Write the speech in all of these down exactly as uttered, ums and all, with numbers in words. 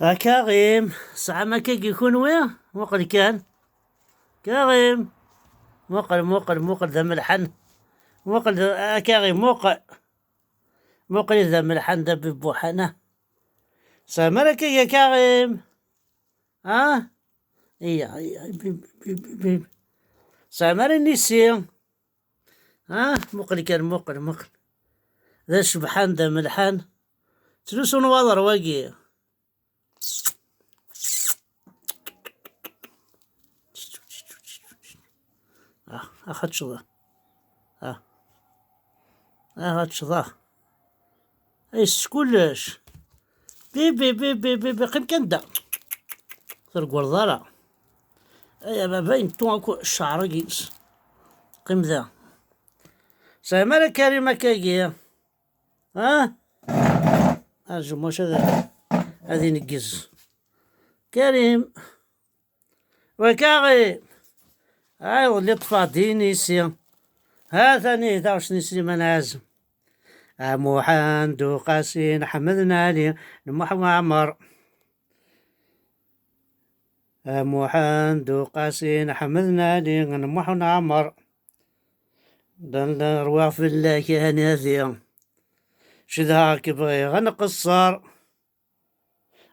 A Karim, tesɛam akkagi kunwi? Muqel kan. Karim. Muqel, muqel, muqel d amelḥan. Muqel d, a Karim, muqel. Muqel d amelḥan d abibbuḥan, ah. Tesɛam ara akkagi a Karim? Ah? Iya, iya, bib, bib, bib. Tesɛam ara inisi? Ah, muqel kan, muqel, muqel. D acebḥan, d amelḥan. Ttlusun waḍer wagi. Ah, axa teččeḍ. Ah. Axa teččeḍ, ah. Ay, s kullec. Bibi, bibi, bibi, qqim kan da. Ur treggleḍ ara. Ay, a baba, yenttu akk ccɛer-agi-ines. Qqim da. Tesɛam ara Karim akkagi? Ha? Arju, maca ad, ad ineggez. Karim. Wa Karim. Ay, iḍelli ṭṭfeɣ-d inisi. Ha-t-an ihi taɣect n Sliman Ɛazem. A Muḥend u Qasi n Ḥmed n Ɛli n Muḥ Waɛmer. A Muḥend u Qasi n Ḥmed n Ɛli n Muḥ Waɛmer. Dan rwiɣ fell-ak a Nadi. Cedhaɣ-k bɣiɣ ad nqeṣṣer.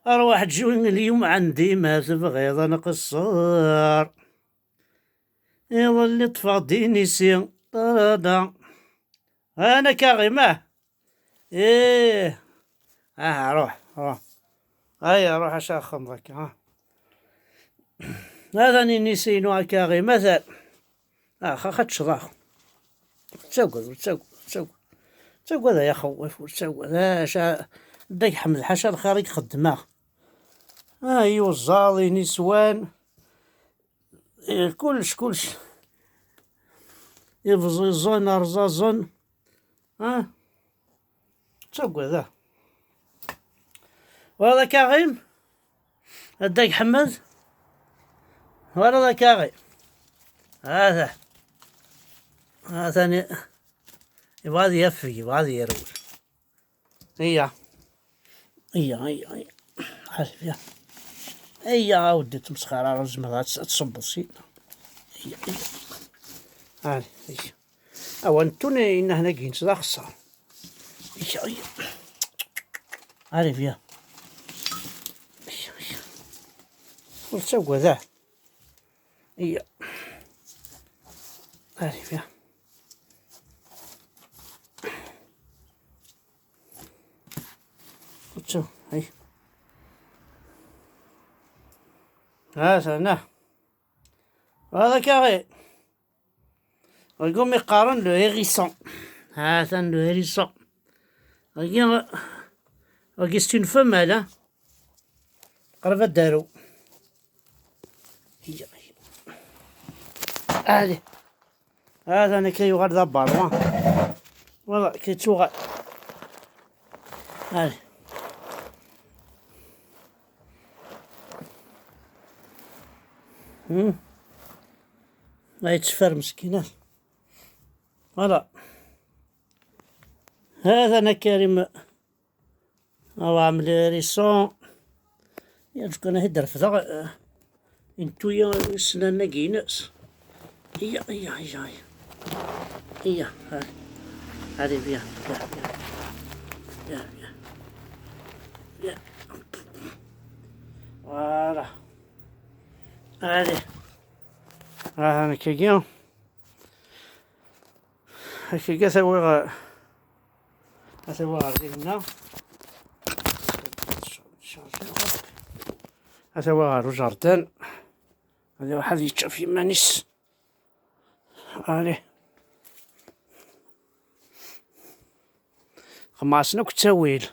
Arwaḥ ǧǧu lyum ɛendi ma tebɣiḍ ad nqeṣṣer. Iḍelli ṭṭfeɣ-d inisi. Ṭarada. Ana Karim, ah. Ih. Ah, ruḥ, ruḥ. Aya, ruḥ acu axxam ḍakka, ha. Hada inisi-inu a Karim, atan. Ah, xa, xa tecḍax. Ur ttagad, ur ttagad, ur ttagad. Ur ttagad ay axewwaf, ur ttagad. Ah, ca-, Dda Ḥmed, ḥaca lxir i ixeddmeɣ. Ah, yuẓaḍ, iniswan. Eh, kullec, kullec. Ibẓiẓen, arẓaẓen. Ah. Ttagad, ah. Wala Karim? Addag Ḥmed? Wala Karim? Hada. Hada ni-, yebɣa ad yafeg, yebɣa ad yerwel. Iya. Iya, iya, iya. Ḥaseb, ya. Iya, a weddi, ur ttmesxir ara, ur tezmireḍ ad ts-, ad tṣubbeḍ syin. Iya, iya. Ari, iya. Awa, nettun inna hna gin-tt d axeṣṣar. Iya, iya. Ari, ya. Iya, iya. Ur ttagad, ah. Iya. Ari, ya. Ur ttagad, ay. Ha-t-an, ah. Hada Karim. Dagi umi qqaren le hérisson. Ha-t-an le hérisson. Dagi, dagi c'est une femelle, hein. Qrib ad d-aru. Iya, iya. Allez. Hada nekk yuɣal d abaṛwan. Voilà, kay ttuɣal. Allez. Hmm. La yetteffer meskin. Voilà. Hada nekk Karim. Awa, ɛemli hérisson. Yaǧ kan ahi d-refdeɣ, eh, intuya wissen anagi-ines. Iya, iya, iya, iya. Iya, ha. Allez, viens, viens, viens. Viens, viens. Viens. Voilà. Allez. Ah, nekk-agi. Akka, ad t-awiɣ, ad t-awiɣ ɣer dinna. Ad t-awiɣ ɣer ujerdan. Ad iruḥ ad yečč ɣef yiman-is. Allez. Xemɛasen akk ttawil.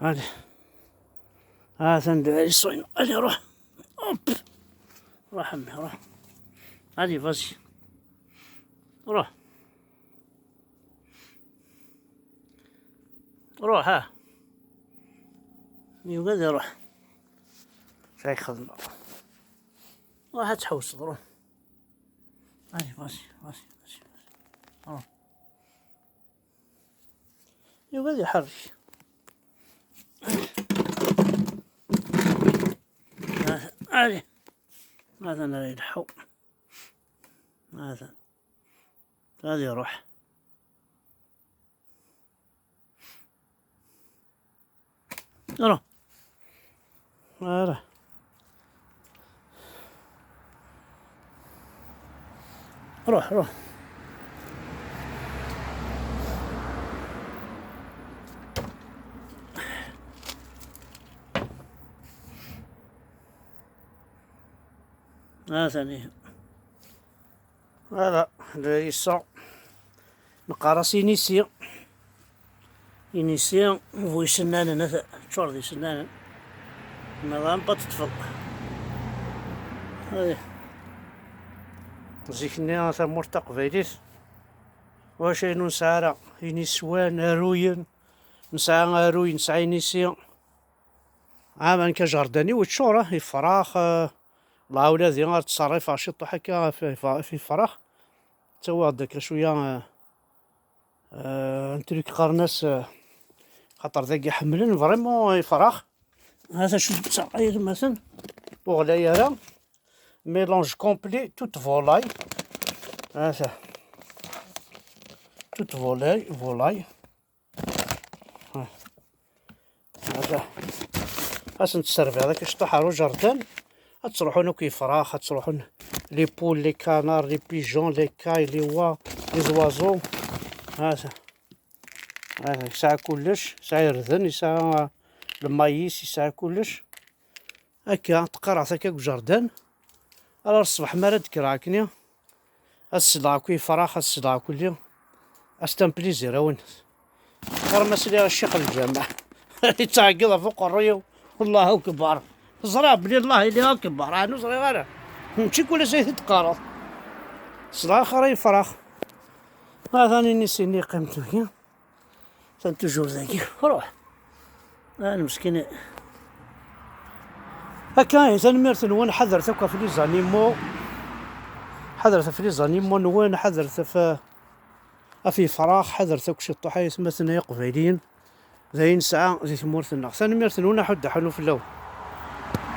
Hadi. Atan d Alisoin. Allez, ruḥ. Hop. Ruḥ, a mmi, ruḥ. Allez, vas-y. Ruḥ. Ruḥ, ha. Yugi ad iruḥ. Acu ay xedmeɣ? Ruḥ ad tḥewseḍ, ruḥ. Allez, vas-y, vas-y, vas-y, vas-y. Ruḥ. Yugi ad iḥerrek. Allez. Atan ara yelḥu. Atan. Ad iruḥ. Ruḥ. Ara. Ruḥ, ruḥ. Atan ihi. Voilà, lɛisa. Neqqar-as inisi. Inisi, bu isennanen, ata, ččur d isennanen. Meḍan pa teṭṭfeḍ. Zik-nni tamurt taqbaylit. Wacu inu nesɛa ara? Iniswan, aruyen. Nesɛa aruy, nesɛa inisi. Ɛaman ka jardin-iw ččur, ah, ifrax, ah, lɛawla di ar ttṣerrifeɣ ciṭuḥ akka ɣef, ɣef, ɣef ifrax. Ttawiɣ-d akka cwiya, ah, ah, un truc qqaren-as, ah, xaṭer dagi ḥemmlen vraiment ifrax. Hata acu d-ttaɣ ay atmaten. Ur ɣlay ara. Mélange complet, toute volaille. Hata. Toute volaille, volaille. Hata. Ad sen-tesserbiḍ akka ciṭuḥ ar ujerdan. Ad ttruḥun akk yifrax, ad ttruḥun les poules, les canards, les pigeons, les cailles, les oies, les oiseaux. Hata. Hata, yesɛa kullec, yesɛa irden, yesɛa lmayis, yesɛa kullec. Akka, teqqareɣ-t akka deg ujerdan. Ala ṣṣbeḥ mi ara d-kkreɣ akkenni. Ad sleɣ akk ifrax, ad sleɣ kulli. Ad s-tam plaisir-awen. Ɣer ma sliɣ ccix lǧameɛ yettɛeggiḍ ɣef uqerruy-iw. Allahu akbar. Ẓriɣ belli Allah ili akbar. Ɛni ur ẓriɣ ara? Mačči kul ass ay t-id-teqqareḍ. Sleɣ axir ay ifrax. Atan inisi-nni yeqqim tugi. Atan toujours dagi. Ruḥ. Ah, lmeskin. Akka, eh, tanemmirt-nwen, ḥadret akk ɣef les animaux. Ḥadret ɣef les animaux-nwen, ḥadret ɣef, ɣef yifrax, ḥadret akk ciṭuḥ ay atmaten ay iqbayliyen. D ayen nesɛa di tmurt-nneɣ. Tanemmirt-nwen, aḥuddu aḥunnu fell-awen.